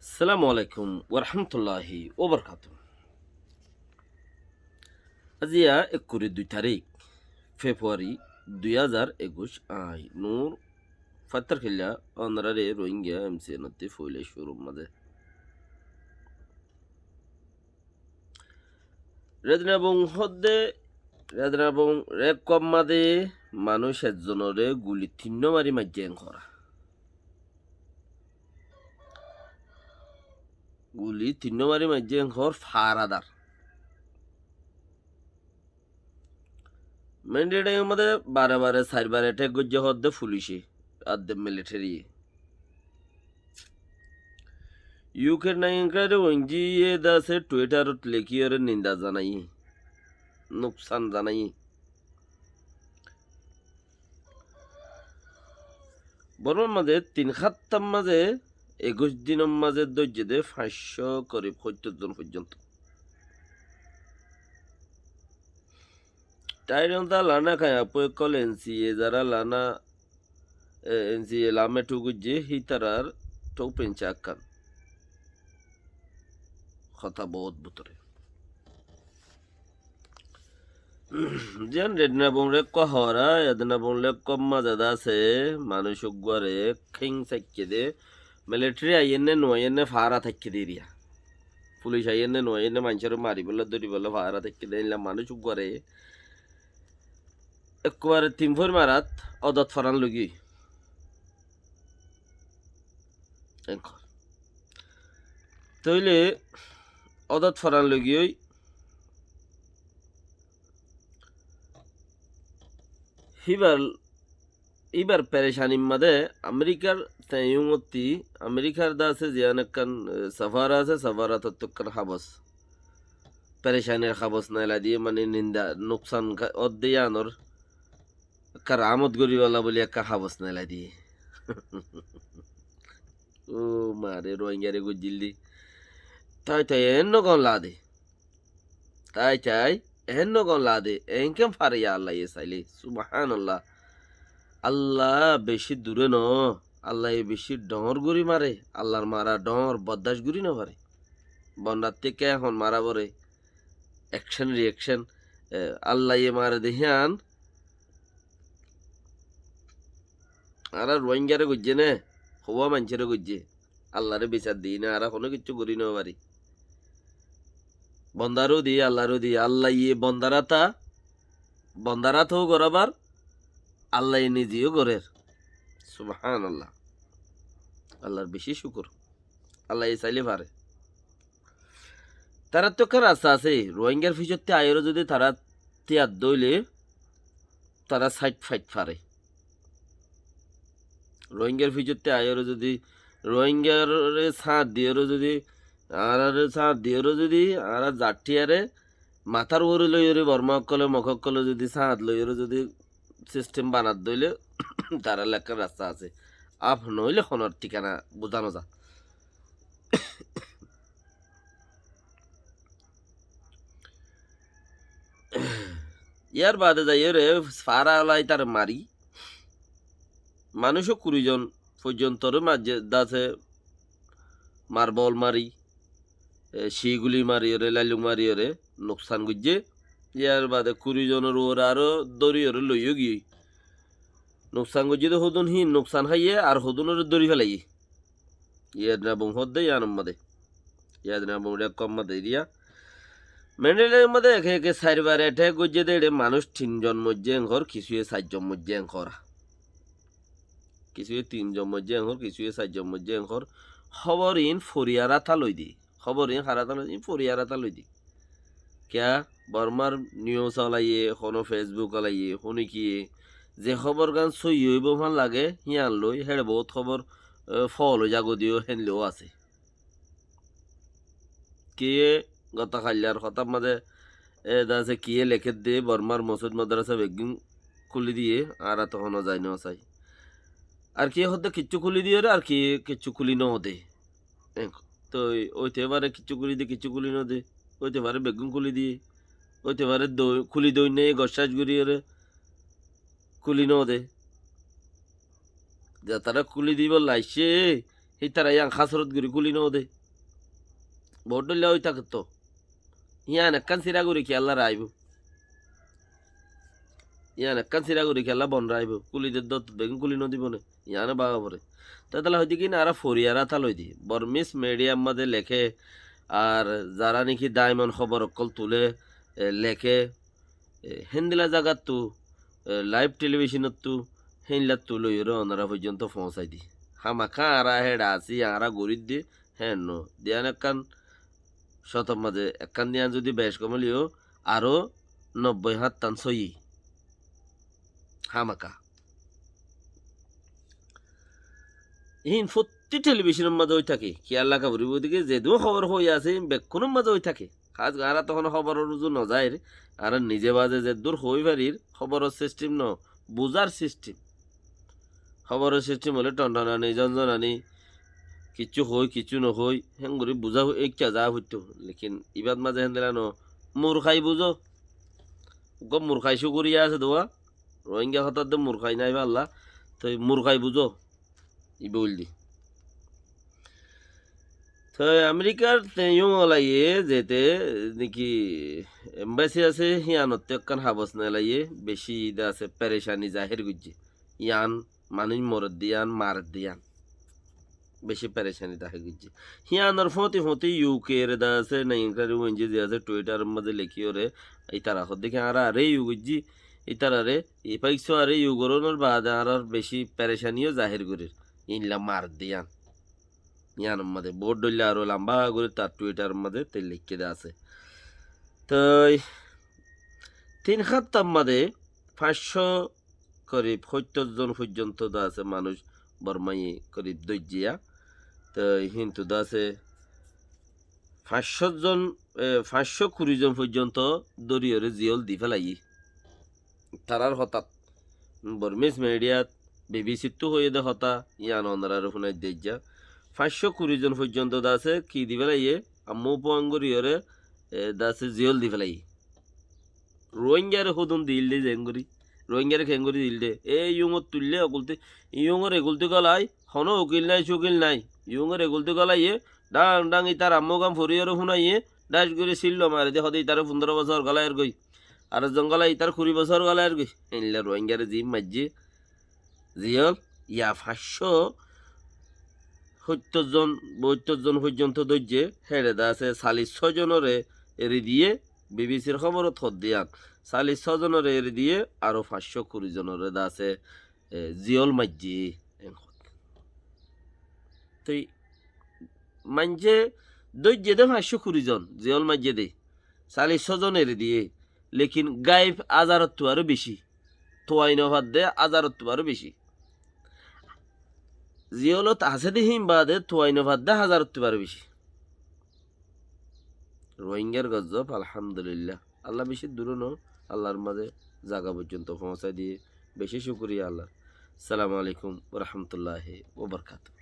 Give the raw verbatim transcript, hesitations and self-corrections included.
Assalamu alaikum warahmatulláhi wabarakátuhu. Aziya ekkuri dui tarík Februari dui házar ekuic. Añí Nur Fattar Killa, onoráre Rohingya M C N ottú foila cúrur mazé. Rednabung hoódde, Rednabung Red Corps mazé manúic ezzonoré guli tinnó mari maijjé en hoór. Guli tinnó mari maijjé en hoór faradar. Mandalay mazé bare bare sair bar attack goijjé hoódde fulice, ar de military ye. U K r nayankare Wenji ye de asé Twitter ot lekíyore ninda zanaiye, nuksan zanaiye. Bormar mazé tin háttar mazé ekuic dinor mazé dóijje de fañs cót korib hóttor zon foijjonto. Tairó de lana kaiya poi ókkol N C A zara lana, e, N C A lame thuk goijje, hítarar thuk pinca ekkán. Hotá bout bútore. Ziyan Rednabung Red Corps hoóra, Rednabung Red Corps mazé de asé, manúic uggúare kéng saikké de, military aiyénne no aiyénne fara táikke de eriya. Fulic aiyénne no aiyénne maincóre maribólla dóribólla fara táikke de, eilla manúic uggúare ekkubare tin fóir marat odot foran loigiyói. Enkor. Tóile odot foran loigiyói híbar Íbar perecanir mazé Amerikar teyungottí, Amerikar de asé ziyán ekkán, e, safara asé, safaratottú ekkán habos. Perecanir habos nailai diyé, mani ninda nuksan ka-, ódde yíanor ekkán raámot goríbolla buli ekkán habos nailai diyé. Ó mare, Rohingyare goijjíl dé. Tái tái enno gom lade. Tái tái enno gom lade. Enkén fare ya Allah ye sailé. Subhánallah. Allah bicí duré no. Allah ye bicí dhoóñr gorí mare. Allar mara dhoóñr boddac gorí no fare. Bondattí kehón mara fore. Action reaction. E, Allah ye mare de hían. Añára Rohingyare goijjé né, houwa maincóre goijjé. Allaré bisar diyí né, añára honó kiccú gorí no fari. Bondaré di, Allaré di, Allah ye bondarata, bondarata ó gorábar, Allah ye nize ó gorér. Subhánallah. Allar bicí cúkur. Allah ye sailé fare. Taráttu ekkán rasta asé, Rohingyar fícottí aiyóre zodi tará tiyar dóile, tará sáit fáit fare. Rohingyar fícottí aiyóre zodi, Rohingyare sáñt diyóre zodi, añáráre sáñt diyóre zodi, añára zathíyare matár uore loiyóre Borma ókkole, Mog ókkole zodi sáñt loiyóre zodi sistem banat dóile, tarár ekkán rasta asé. Af noóile honor thikana buzá no za. Yar baade zaiyóre fara alai tar mari. Manúic kuri zon foijjontor mazé de asé marbol mari, e, ciguli mariyóre, lailuk mariyóre nuksan goijjé. Yar baade kuri zonor uore aró dóriyóre loiyó giyói. Nuksan goijjé de hodún híin nuksan háiye ar hodúnoré dóri felaiyé. Yednabung hoódde yíanor mazé. Yednabung Red Corps mazé eriya. Mandalay mazé eke eke sair bar attack goijjé de, ere manúic tin zon moijjé en hoór, kissúye sair zon moijjé en hoór. Kissúye tin zon moijjé en hoór, kissúye sair zon moijjé en hoór. Hóbor iín foriyar ata loi de. Hóbor iín har ata loi de, iín foriyar ata loi de. Kiyá? Bormar news alaiye, hono Facebook alaiye, hono kiye, ze hóbor gán sóiyi óibo fán lage, híyan loi, héçe bout hóbor, e, fool ói zagói de yó, héen loi yó asé. Kiye gotá haillar hotár mazé, e, de asé kiye lekédde, Bormar mosóid modorasa beggún kúli diyé, añára toóu honó zai no sai. Ar kiye hoódde kiccú kúli diyóre, ar kiye kiccú kúli no de. Enkó, toi óite fare kiccú kúli de, kiccú kúli no de. Óite fare beggún kúli diyé. Óite fare do-, kúli dóinne goccác goríyore kúli no de. Zetará kúli dibólla aiccé, Ítara yián hásorot gorí kúli nodé. Boóut dhoilla ói tákettó. Yián ekkán sira gorí kiyólla raibó? Yián ekkán sira gorí kiyólla bon raibó? Kúli dedde ót beggín kúli nodibó né? Yiáne báfa foré. Te tálla hoidé ki na, añára foriyar átha loidí. Bormis midiyar mazé leké, ar zará niki daimon hóbor ókkol tulé, e, leké, e, héndilla zagattú, e, laif telibicónottú, héndillattu loiyóre onorá foijjonto foóñsai dí. Hámaka añára héçe así, añára goríddi, héen no. Diyan ekkán cótor mazé ekkán diyan zudi bec kom óileyo, aró nobboi háñttan sóiyi. Hámaka. Iín fottí telibicónor mazé ói táke. Kiyólla ka foribó dé ki, zedún hóbor hoi asé, iín bekkúnor mazé ói táke. Hás añára tohón hóboror uzu nozair, añára nize baze zeddúr hoi farir, hóboror sistim no, buzar sistim. Hóboror sistim óile tontonani, zonzonani, kiccú hoi, kiccú nohoi, héngorí buzá ikká za foittó. Lekin ibát mazé héndilla no, murkhai buzó. Uggúa murkhai cúkuriya asé dé uá, Rohingya hotá de murkhai nái bálla, toi murkhai buzó. Ibá óilde. Toi Amerikar te yúm olaye zete niki embasi asé, híyanottú ekkán habos nelaiye, beci de asé perecani zahér goijjé. Yián manúic moredde yián, maredde yián. Beci perecani zahér goijjé. Híyanor fóti fóti U K re de asé, naingkari uenje ze asé, Twitter mazé lekíyore, ítara hoddé ki añára aré iyu goijjí, ítarare, e faiksuare iyu gorónor baade añárar beci perecani yó zahér gorír. Ílla maredde yián. Yiánor mazé boóut dhoilla aró lamba gorí tar Twitter mazé te leikké de asé. Toi tin háftar mazé fañccó korib hóittor zon foijjonto de asé manúic Bormaye korib dóijjiya. Toi híntu de asé fañccó zon, e, fañccó kuri zon foijjonto dóriyore ziyól di félaiye. Tarár hotát. Bormis midiyat, B B C ttú hoiyé de hotá, yián onoráre fúnai de aijja. Fañccó kuri zon foijjonto de asé ki di félaiye, ammú fuañ goríyore, e, de asé ziyól di félaiye. Rohingyare hodún diíl de zeéngorí. Rohingyare keéngorí diíl de. E yúngot tuillé okultí, yúngor ekultí gólai, honó ukil nái, cúkil nái. Yúngor ekultí gólaiye, dhang dhang ítar ammúgan foriyóre fúnaiye, dhác gorí síllo mari de, hodé ítare fundóro bosór gólai ar goi. Ar zon gólai ítar kuri bosór gólai ar goi. Héinilla Rohingyare ziín maijjé, ziyól, ya fañccó hóittor zon, bóittor zon foijjonto dóijje, héçe de asé, sallic só zonore eri diyé, B B C r hóborot hoddé yián. Sallic só zonore eri diyé, aró fañccó kuri zonore de asé, e, ziyól maijjé. En hoó. Toi maincé dóijje de fañccó kuri zon, ziyól maijjé de. Sallic só zon eri diyé. Lekin gaib házarottu aró beci. Tuai no fadde házarottu aró beci. Ziyólot asé de hín baade tuai no fadde házarottu aró beci. Rohingyar gozob, alhamdulillah. Allah beci duró no, Allahr mazé zaga foijjonto foóñsai diyé. Beci cúkuriya Allahr. Assalamu alaikum wa rahmatullahi wa barakatuhu.